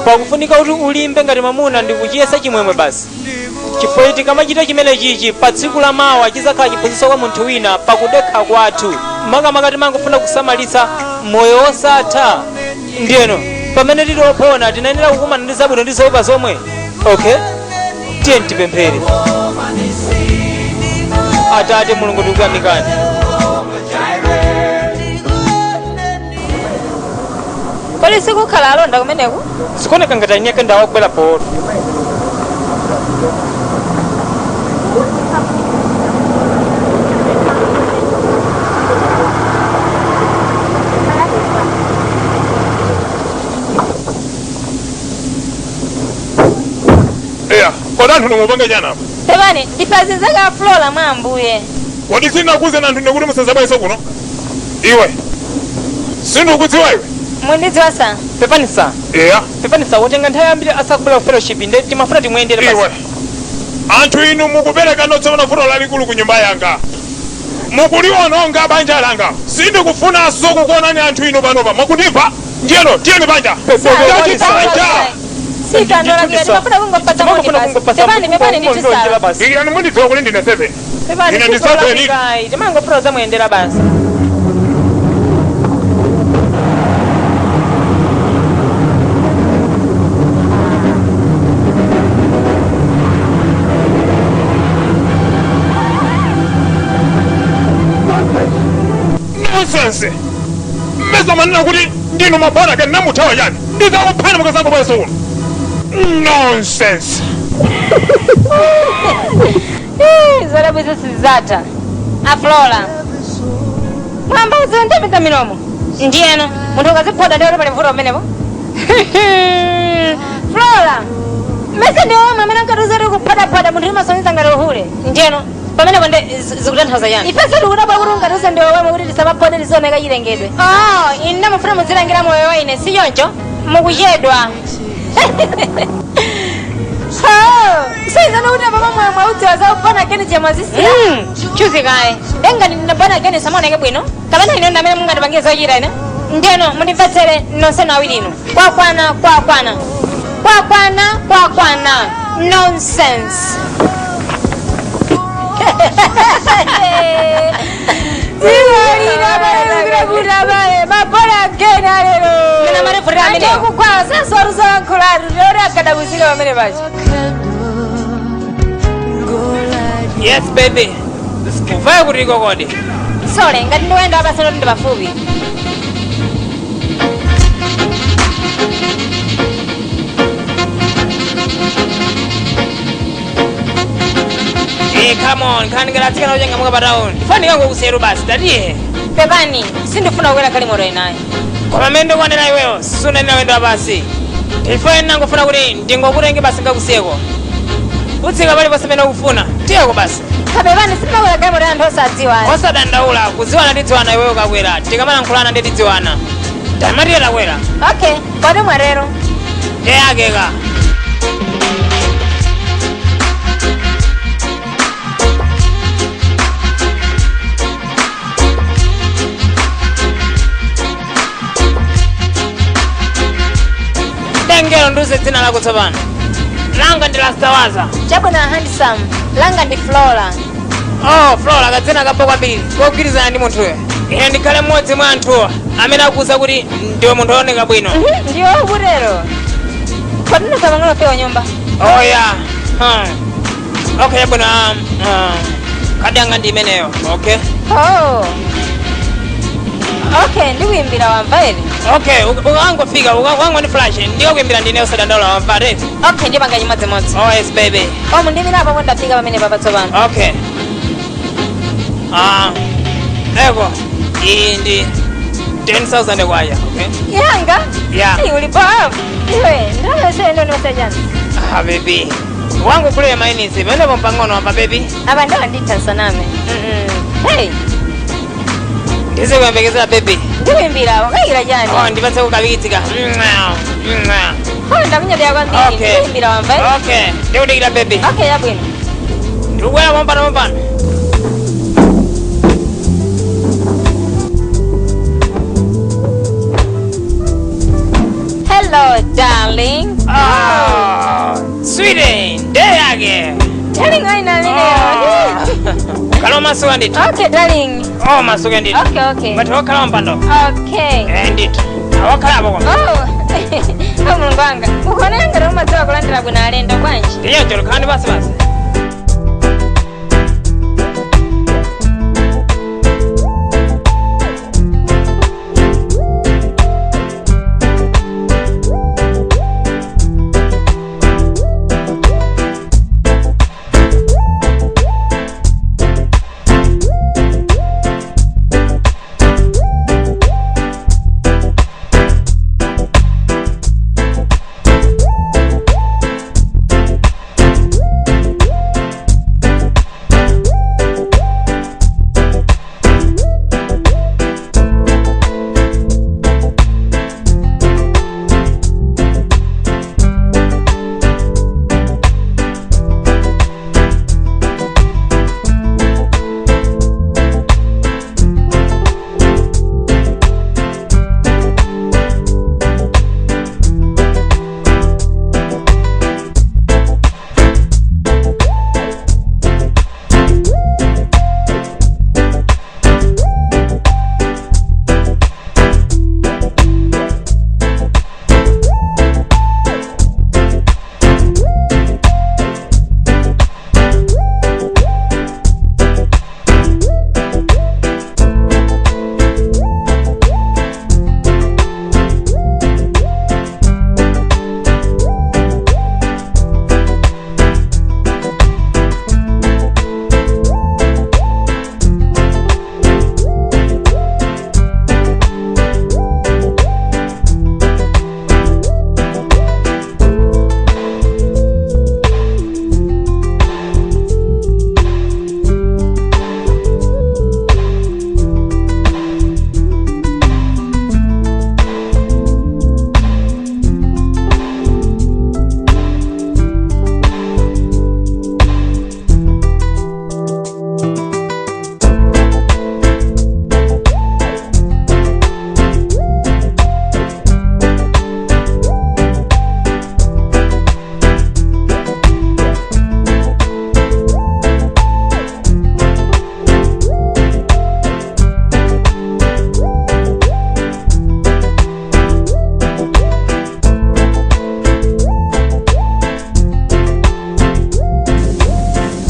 pakufunika kuti ulimbe ngati mwamuna ndi kuchiyesa chimwemwe basi, chifukwa tikamachita chimenechichi pa tsiku la mawa chizakhala chiphunzitso kwa munthu wina pakudekha kwathu. Makamaka timangofuna kusamalitsa moyo wosatha. Ndiyeno pamene tili opona tinayenera kukumana ndi zabwino ndi zoyipa zomwe. Okay, tiye tipemphere. Atate Mulungu, tikuyamikani. Kodi sikukhala alonda kumeneku? Zikuoneka ngati anyake ndawakubwera polo. Eya, kodi anthu nimupanga chani apa? Pepani, ndife azinzake a Flora mwa Ambuye. Kodi sindinakuwuzeni anthu ine kuti musadzabwerenso kuno? Iwe sindikudziwa iwe. Mundidziwa sir? Pepani sir. Eya. Pepani sir, watenga nthawi yambiri asakubwera ku fellowship, nde timafuna timuyendere Iwe basi. Anthu inu mukupereka notsopano vuto lalikulu ku nyumba yanga, mukuliononga banja langa. Sindikufunanso kukuonani anthu inu panopa, mwakundimva? Ndiyeno tiyeni banja. Pepani sir. Banja. Sir, ndolakwira, timafuna kungopatsa moni Timafuna basi. Pepani, pepani ndithu sir. Basi. Ikirani, mundidziwa kuti ndine 7. Pepani. Ine ndi 7. Timangofuna zamuyendera basi. Nonsense! Mmeza manena kuti ndinu mabwana kani, namuthawa chani? Ndizakuphani mukazango bweso uno. Nonsense! Zodabwitsa sizatha. Aflora, mwamba uziwe ndapita milomo. Ndiyeno munthu ukaziphoda ndiye pali mvuto pamenepo. Flora, mese ndi omwe amene ankatiuza kuti kuphadaphada munthu imasonyeza ngati uhule. Ndiyeno pamenepo ndi zikutanthauza chani? Ifenso tikudabwa kuti unkatiuza ndi omwe kuti tisamaphode, tizioneka chilengedwe. Oh, ine mufuna muzilangira moyo wa ine, si choncho? Mukuchedwa. Saizana kuti apapa mwe mwaudziwa za born again chemwazisiya. Chuzikaye dengani, ndina born again samaoneke bwino kapena ine ndamene mungandipangize zochita ine? Ndeno mundimvetsere nonsenu awiri inu. Kwakwana, kwakwana, kwakwana, kwakwana. Nonsense! Ma born again alero. Mena marefurira amenewo. Anthu sasoruzolankhulatu lero akadabuzika pamene pacho. Yes baby, uvaye kuti kodi? Sole, ngati ndiwenda apasano ndi pafupi. Eh, come on, khani ngati atsikana ochangamuka pa town ndifanika ngokuseru basi, tatiye. Pepani, sindifuna kukwera galimoto inayo. Koma mmene ndikuonera iweyo sunanena wendo basi, ndifo nangofuna kuti ndingokutenge basi ngakusiyeko, utsika paliponse pamene ukufuna, tiyeko basi. Pepani, sindimakwera galimoto ya anthu osadziwa. Osadandaula, kudziwana tidziwana, iweyo kakwera, tikamalankhulana ndi tidziwana. Tamatiye, takwera. Okay, kodi mwarero? Ndeyakeka. Dengero, ndiuze dzina lako tsopano. Langa ndi Lastawaza. Chabwino, handsome, langa ndi Flora. Oh, Flora, kadzina kabo kwambiri kogwirizana ndi munthuyo. Ine ndikhale mmodzi mwa anthuwa amene akuwuza kuti ndiwe munthu wooneka bwino. Ndiwe ukutero? Kodi ndinasapangana fewa nyumba? Oh yeah. Okay, chabwino, kadi yanga ndi imeneyo, okay? Oh, okay, ndikuyimbira, wamva ere? Okay, ukangofika ukangoni flash, ndikakuyimbira ndine, usadandaula, wamva ere? Okay, ndipanga chimodzimodzi. Oh yes baby. Omu ndimirapo pomwe ndafika pamene papa tsopano. Okay, ah, eko iyi ndi 10,000 kwacha, okay? Yanga? Yeah. Ayi, uli powerful iwe, ndalama ndo ndimasachana. Ah baby, wangu kulire mainisi pamenepo mpang'ono, wamva baby? Apa ndawa nditha saname. Hey. Ndizikuyembekezera baby. Ndikuyimbira, wakayikira chani? Oh, ndipatse kukavikitika. Oh, ndakunyadira kwambiri. Okay. Ndikuyimbira, wamva ere? Okay, ndikudikira baby. Okay, yabwino. Ndikubwera pompano pompano. Hello darling. Ah, sweetie, ndeyake. Darling aina ameneyo. Khala masuka ndithu. Okay darling. Oh, masuka ndithu. Okay. But wakhala mpando. Okay. Eh, ndithu awakhala apo koma. Oh, oh, mulungu wanga, ukuonera ngati umadziwa kulandira bwino alendo bwanji. Ndiyonjo, khalani basi basi.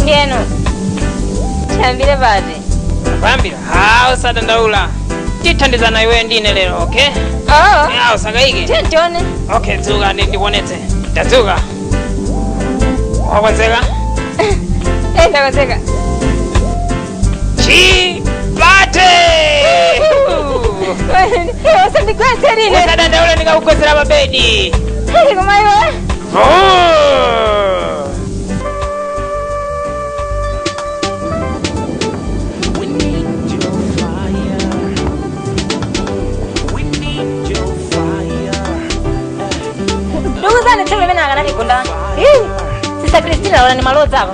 Ndiyeno tiyambire pati? Kuyambira ha, usadandaula, tithandizana iweyo ndine lero, okay? Oh. Ya, usakayike. Tiye tione. Okay, dzuka, ndikuonetse. Tadzuka, wakonzeka? Eh, ndakonzeka. Chipate. Usandigwetse ine. Usadandaula, ndikakugwetsera pa bedi. Koma iwe. Oh. We need your fire. We need your fire. Ndikuzani tsiku limene akanatigunda. Sister Christina, ona ni malodza apa.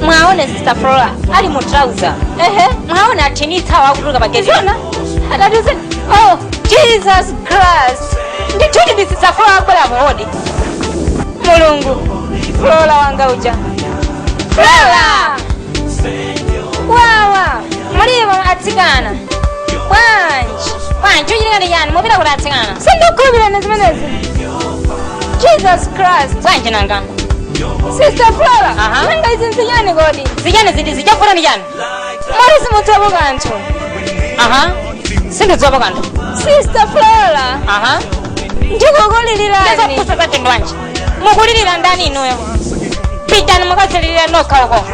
Mwaone Sister Flora ali mu trouser. Ehe, mwaone athinitsa wakutuluka pa gate. Zona? Atatize. Oh, Jesus Christ. Ndithudi ndi Sister Flora akubwera muhodi. Mulungu. Flora wanga uja. Flora! Wawa, mulipo atsikana. Bwanji. Bwanji uchitika ndi chani? Mupita kuti atsikana? Sindikukhulupirira zimenezi. Jesus Christ. Bwanji nanga. Sister Flora, nanga izi nzichani kodi? Zichani ziti zichavuta ni chani? Mori simudziwapo kanthu. Aha. Sindidziwapo kanthu. Sister Flora. Aha. Ndikukulilirani. Ndizopusa za mtundu wanji. Mukulilira ndani inuyo? Pitani mukazililira nokha uko.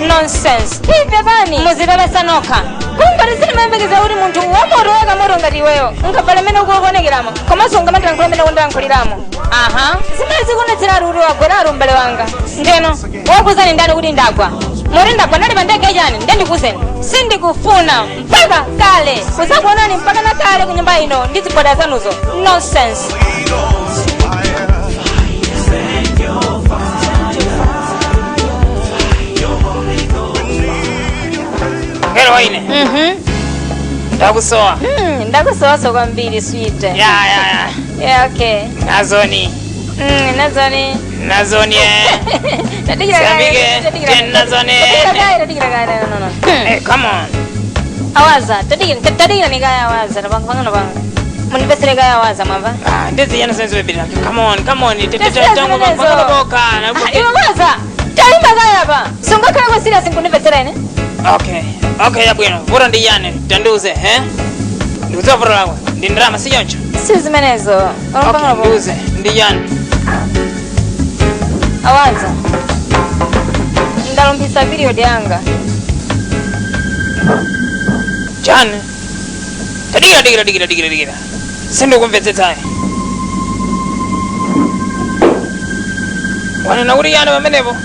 Nonsense. Ife pani. Muzipepesa nokha. Kungati sinimayembekeza kuti munthu wamoto wakamoto ngati iweyo ungavale mmene ukuonekeramo komanso ungamalankhula mmene kundilankhuliramo. Aha. Zimene zikuonetseratu kuti wagweratu, m'bale wanga. Ndeno wakuzani ndani kuti ndagwa? Moti ndagwa ndali pa ndege chani? Nde ndikuzeni, sindikufuna mpaka kale kuzakuonani mpaka na kale ku nyumba ino ndi ziboda zanuzo. Nonsense. Fire. Send your fire. Your Holy Ghost. Ngelo waine. Ndakusowa. Ndakusowaso kwambiri, sweet. Ya. Yeah, okay. Nazoni. Nazoni. Nazoni, eh. Tadikira kaya. Siyambike. Tadikira. Ten nazoni. Tadikira kaya, tadikira kaya. No. Hey, come on. Awaza, tadikira, tadikira ni kaya awaza, napanga pangano panga. Mundipesere kaya awaza, mwamva? Ah, ndiziyana senziwebirira. Come on, come on. Tasiya Tangu zimenezo. panganoboka. Ah, iwe waza, taimba kaya pa. Sungakhala kwa serious nkundipesera ine? Okay, yabwino. Vuto ndi yani? Tandiuze, eh? Ndikudziwa vuto lako. Ndi ndalama, si choncho? Si zimenezo. Okay, ndiuze. Ndi yani? Awaza. Ndalumphisa period yanga. Chani? Tadikira, dikira, dikira, dikira, dikira. Sindikumvetsetsayi. Wanena kuti yani pamenepo?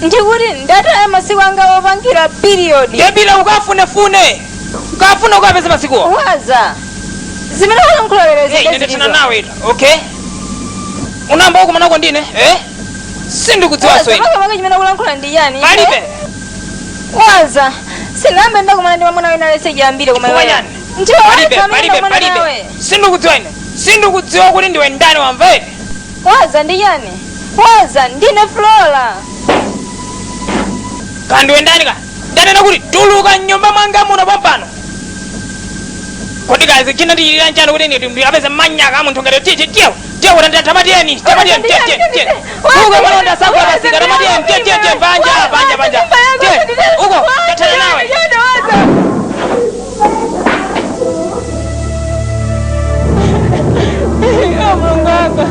Ndikuti ndataya masiku anga opangira period. Ndebila ukafunefune. Ukafuna ukapeza masikuwo. Waza. Zimene walankhula lero Hey, zidazilizo. ndendethana nawe ito. Okay? Unamba ukumanako ndine, eh? Sindikudziwaso ine. Waza, paka chimene kulankhula ndi yani? Palibe. Waza. Sinambe ndakumana ndi mwamuna wina alese jambire koma Chifukwa iweyo. chani? Ndiwe Palibe, waza amene palibe, ndakumana palibe. nawe. Sindikudziwa ine. Sindikudziwa kuti ndiwe ndani, wamva ine? Waza, ndi yani? Waza, ndine Flora. Kandiwe ndani ka? Ndanena kuti tuluka mnyumba mwanga muno pompano. Kodi kazi china ndichilira nchani kuti ndi apeze manyaka a munthu ngati tiye tiye tiye kuti tamatiyeni tamatiyeni tiye tiye tiye. Uko malonda sakula pasika tamatiyeni tiye tiye tiye panja panja panja. Tiye uko tathana nawe. Mulungu wanga.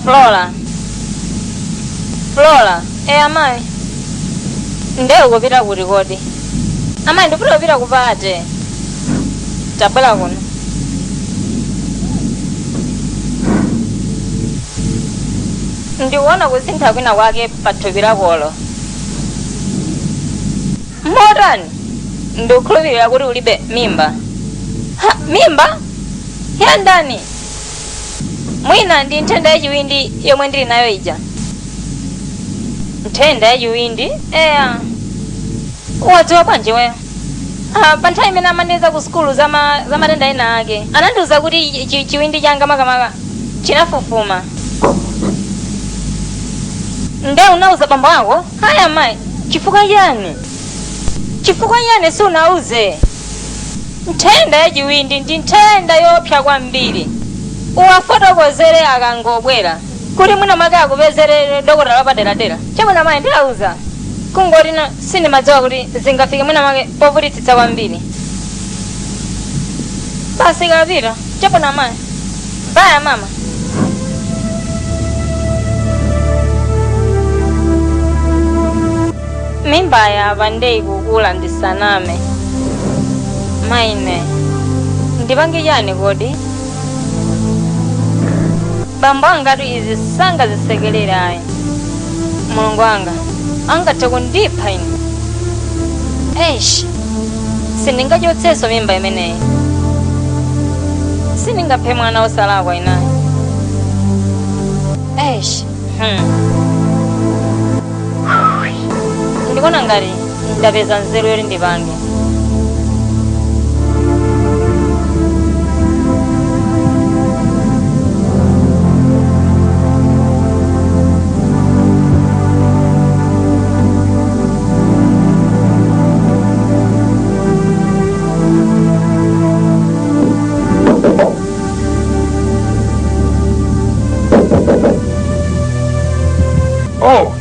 Flora. Flora. Eh, amayi. Nde ukupita kuti kodi? Amayi, ndipita kupita kupate. Tabwera kuno. Ndikuona kusintha kwina kwake pathupi lakolo. Motani? Ndikukhulupirira kuti ulibe mimba. Ha, mimba? Ya ndani? Mwina ndi nthenda yachiwindi yomwe ndili nayo ija. Nthenda yachiwindi? Eya. Wadziwa bwanji weyo? Ah, pa nthawi imene amandiuza ku sukulu za matenda ena ake, anandiuza kuti chiwindi changa makamaka chinafufuma. Nde unauza bambo ako? Haya mayi, chifukwa chani? Chifukwa chani sunauze? Nthenda ya chiwindi ndi nthenda yoopsa kwambiri. Uwafotokozere akangobwera kuti mwina mwake akupezere dokotala wapaderadera. Chabwino mayi, ndilauza. Kungoti na sindimadziwa kuti zingafike mwina mwake povutitsitsa kwambiri. Basi kapita. Chabwino mayi. Baya mama. Mimba yava ndeyikukula ndisaname. Maine, ndipange chani kodi? Bambo angatu izi sangazisekelere ayi. Mulungu wanga angathe kundipha ine. Eish, sindingachotsenso mimba imeneyi. Sindingaphe mwana wosalakwa inayi. Eish, Ndikuona ngati ndapeza nzeru yoti ndipange. Oh,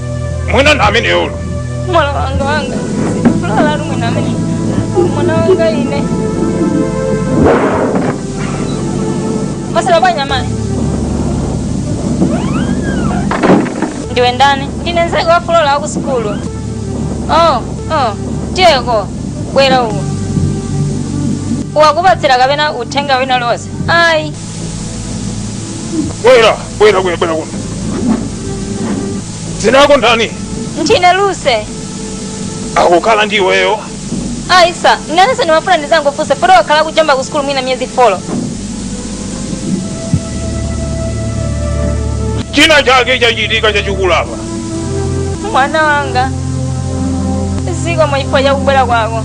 mwina ndi ameneyo. Mwana wanga wanga Flora mwina amene mwana wanga ine. Masala bwanya mayi. Ndiwe ndani? Ndine nzake wa Flora wa ku sukulu. Oh, tiyeko bwera uku. Wakupatsira kapena uthenga wina lonse? Ayi. Bwera, bwera, bwera, bwera kuno. Dzina lako ndani? Ndine Luse. Akukhala ndi iweyo? Ayi sa, nanenso ndimafuna ndizangofunsa poti wakhala kujamba ku sukulu mwina miyezi 4. China chake chachitika chachikulu apa. Mwana wanga, zikomo chifukwa cha kubwera kwako.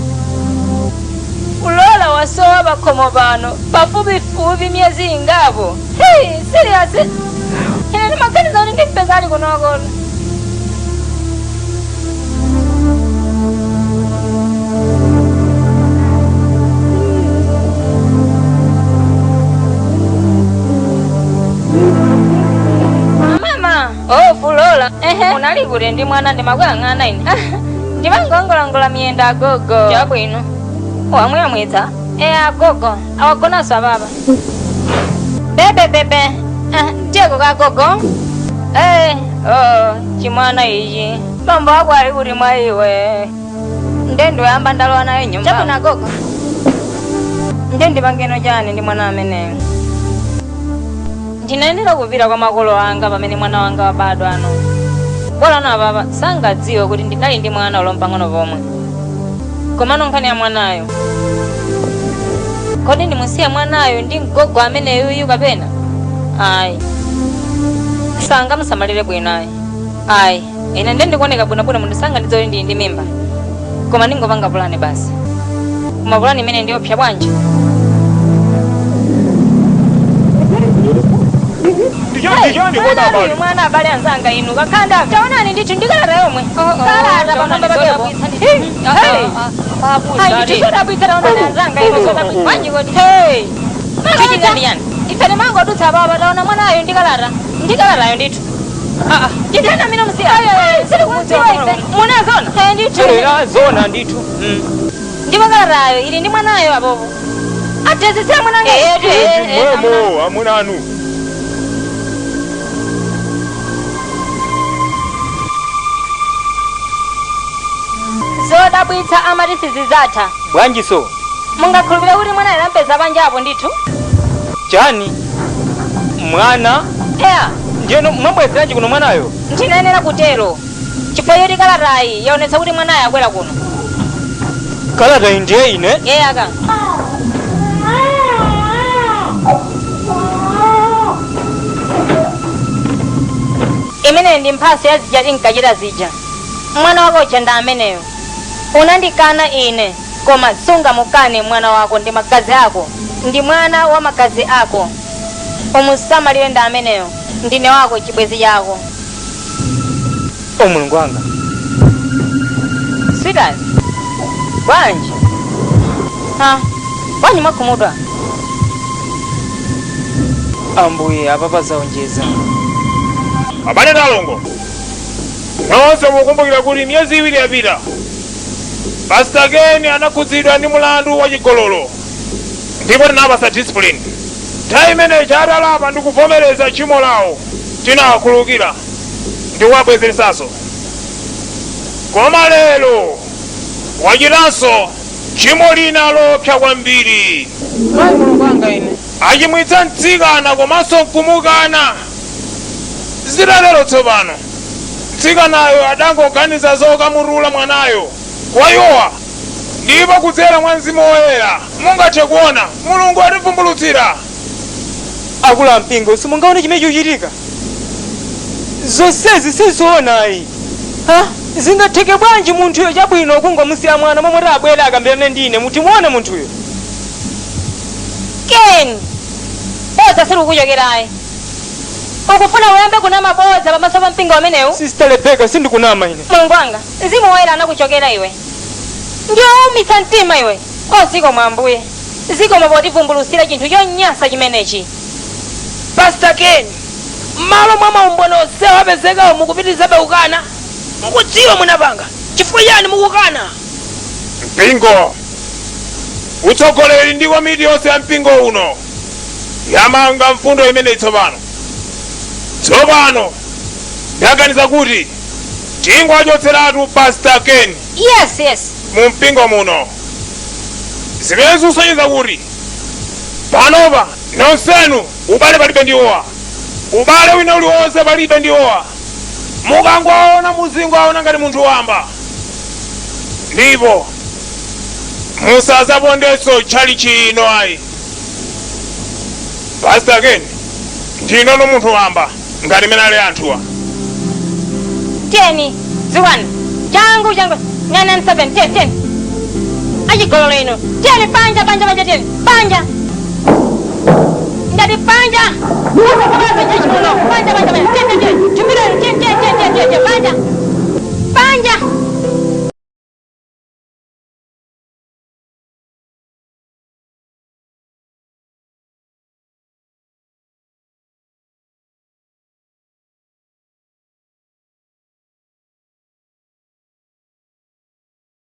Ulola wasowa pakhomo pano pafupifupi miyezi ingapo. Hey, serious? Ine ndimaganiza kuti ndimpeza ali kunoko. Mama, oh Fulola. Ehe, unali kuti ndi mwana ndimakuyang'ana ine. Ndimangongolongola miyendo agogo. Chabwino. Wamuyamwitsa? Eh, agogo. Awagonanso ababa. Bebe bebe. Tiyeko kagogo. Eh, oh, chimwana ichi. Bambo ako ali kuti mwa iwe. Nde ndiwoyamba ndalowa naye nyumba. Chabwino agogo. Nde ndipangeno chani ndi mwana ameneyo. Ndinayenera kupita kwa makolo anga pamene mwana wanga wabadwa ano. Bora na baba sangadziwe kuti ndinali ndi mwana ulo pang'ono pomwe. Komano nkhani ya mwanayo. Kodi ndimusiye mwanayo ndi mgogo ameneyuyu kapena? Ayi. Sangamusamalire bwino ayi. Ayi, ine nde ndikuoneka bwinobwino munthu sangandidziwe kuti ndili ndi mimba. Koma ndingopanga pulani basi. Koma pulani imene ndiyopsa bwanji. Ndichani kodi abale? Mwana abale anzanga inu kakhanda. Taonani ndithu ndi kalata yomwe. Kalata pamwamba pakepo. Hey. Ayi ndithu zodabwitsa taonani anzanga inu zodabwitsa. Bwanji kodi? Hey. Chichitani yani? Ife timangodutsa baba taona mwanayo ndi kalata. Ndi kalatayo ndithu. Ndithu amene musiya. Sitikudziwa ife. Munazona? Eh ndithu. Zona ndithu. Ndipo kalatayo ili ndi mwanayo apopo. Atezesera mwananga. Mwemo, amuna anu. Zodabwitsa amati sizidzatha. Bwanji so? Mungakhulupirira kuti mwanayo anampeza panja apo ndithu? Chani? Mwana? Eya. Ndiyeno mwabwezeranji kuno mwanayo? Ndinayenera kutero. Chifukwa choti kalatayi yaonetsa kuti mwanayo abwera kuno. Kalata iyi ndiye ine? Eya aka. Imeneyi ndi mphatso ya zija tinkachita zija. Mwana wako uja ndi ameneyo. Unandikana ine, koma sungamukane mwana wako ndi magazi ako, ndi mwana wa magazi ako. Umusamalire ndi ameneyo, ndine wako chibwenzi chako. O Mulungu wanga! Sweetheart, bwanji? Ha, bwanji mwakhumudwa? Ambuye, apapa zaonjeza. Abale ndi alongo nonse, mukumbukira kuti miyezi 2 yapita Pastor Ken anakhudzidwa ndi mulandu wachigololo ndipo tinapasa discipline. Nthawi imeneyi atalapa ndi kuvomereza tchimo lawo, tinawakhululukira ndi kuwabwezeresanso. Koma lero wachitanso tchimo lina lopsa kwambiri. Mayi, Mulungu wanga ine! Achimwitsa mtsikana komanso nkumukana. Zitatero tsopano mtsikanayo adangoganiza zokamutula mwanayo kwa iwowa, ndipo kudzera mwa Mzimu Woyera mungathe kuona Mulungu ativumbulutsira. Akulu ampingo, simungaone chimene chikuchitika? Zonsezi sizoona ayi. Ha, zingatheke bwanji munthuyo chabwino kungomusiya mwana momwe abwere akambirane ndine? Mutimuone munthuyo. Ken, bodza silikukuchokerayi. Ukufuna uyambe kunama bodza pamaso pa mpingo umenewu? Sister Rebecca, sindikunama ine. Mulungu wanga, Mzimu Woyera anakuchokera iwe. Ndiwe woumitsa mtima iwe. O, zikomo Ambuye, zikomo potivumbulutsira chinthu chonyansa chimenechi. Pastor Ken, m'malo mwa maumboni onsewo apezekawo mukupitirizabe kukana? Mukudziwa munapanga, chifukwa chani mukukana? Mpingo, utsogoleri ndi komiti yonse ya mpingo uno yamanga mfundo imeneyi tsopano. Tsopano ndaganiza kuti tingowachotseratu Pastor Ken Yes. mu mpingo muno, zimene zikusonyeza kuti panopa nonsenu ubale palibe ndiwowa, ubale wina uliwonse palibe ndiwowa. Mukangowaona muzingowaona ngati munthu wamba, ndipo musazapondenso tchalichi ino ayi. Pastor Ken, ndinono munthu wamba ngati mene ali anthuwa. Tiyeni, ziwani changu changu, 997, tiyeni, tiyeni. Achigololo ino, tiyeni panja, panja, panja, tiyeni panja, ndati panja.